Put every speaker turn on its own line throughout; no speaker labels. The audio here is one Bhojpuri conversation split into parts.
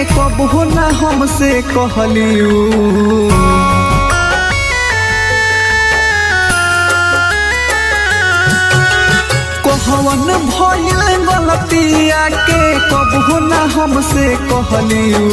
कबहू ना हमसे कहलियू। कहवन भइल गलतिया के कबहू ना हमसे कहलियू।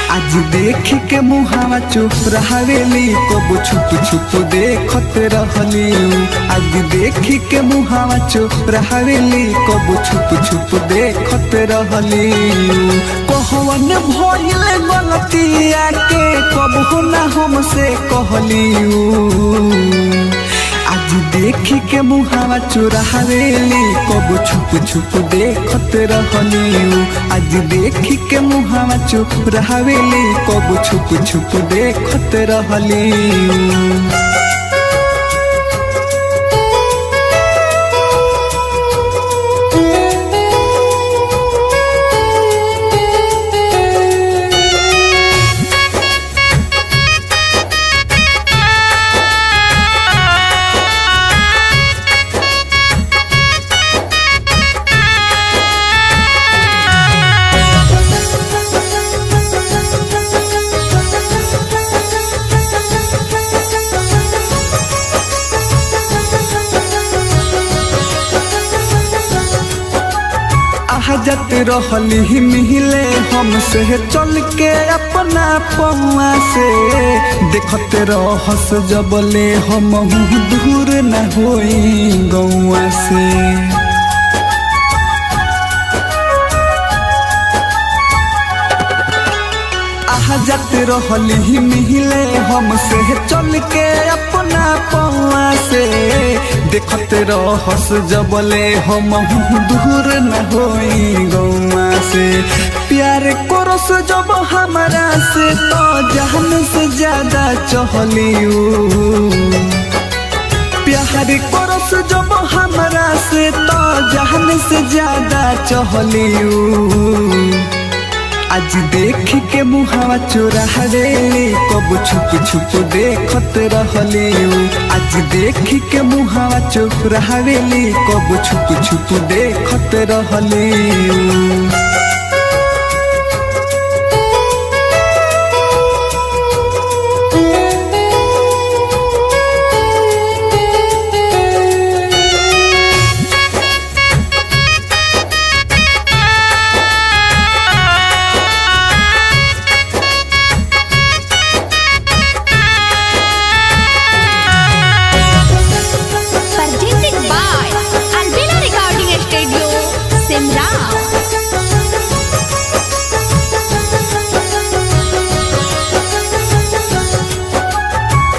आज देख के मुहावा चुप रहावेली कबू छुप छुप देखत रहलियू। आज देख के मुहावा चुप रहावेली कबू छुप छुप देखत रहलियू। कहवन भइल गलतिया के कबहू ना हमसे कहलियू। आज देख के मुहावा चुरावेली कबू छुप छुप देखत रहलियू। आज देख के मुहावा चुरावेली कबू छुप छुप देखत रहलियू। आजत रहली मिले हमसे चल के अपना पौआ से, देखत रहस जबले हम दूर न होई गौआ से। आजत रहली मिले हमसे चल के अपना पौआ से, देखत रहस जबले हम दूर न होई गौआ से। प्यार करस जब हमरा से तो जान से ज्यादा चहलियू। प्यार करस जब हमरा से तो जान से ज्यादा चहलियू। आज देख के मुहावा चुरावेली कबू छुप छुप देखत रहलियू। आज देख के मुहावा चुरावेली कबू छुप छुप देखत रहलियू।
Presented by Albina Recording Studio, Simra.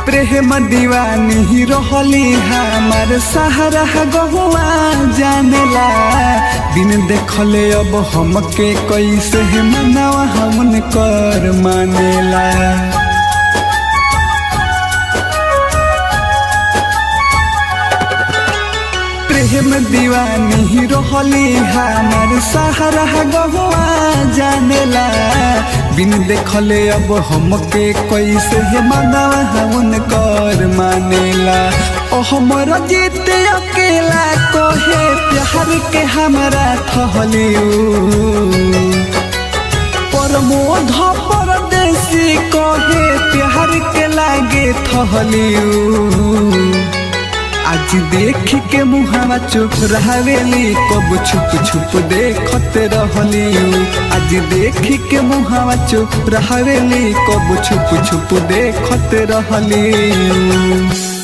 प्रेम दीवानी रहली हमार सहारा गहुआ जानेला, बिन देखले अब हमके कैसे मनवा हमन कर मानेला। प्रेम दीवानी रहली हमार सहारा गहुआ जानेला, बिन देखले अब हमके कैसे मनवा हमन कर मानेला। ओ हमर जीत अकेला कहे प्यार के हमरा थहलियू। परमोध परदेसी कहे प्यार के लागे थहलियू। आज देख के मुहावा चुप रहावेली कबू छुप छुप देखत रहलियू। आज देख के मुहावा चुप रहावेली कबू छुप छुप देखत रहलियू।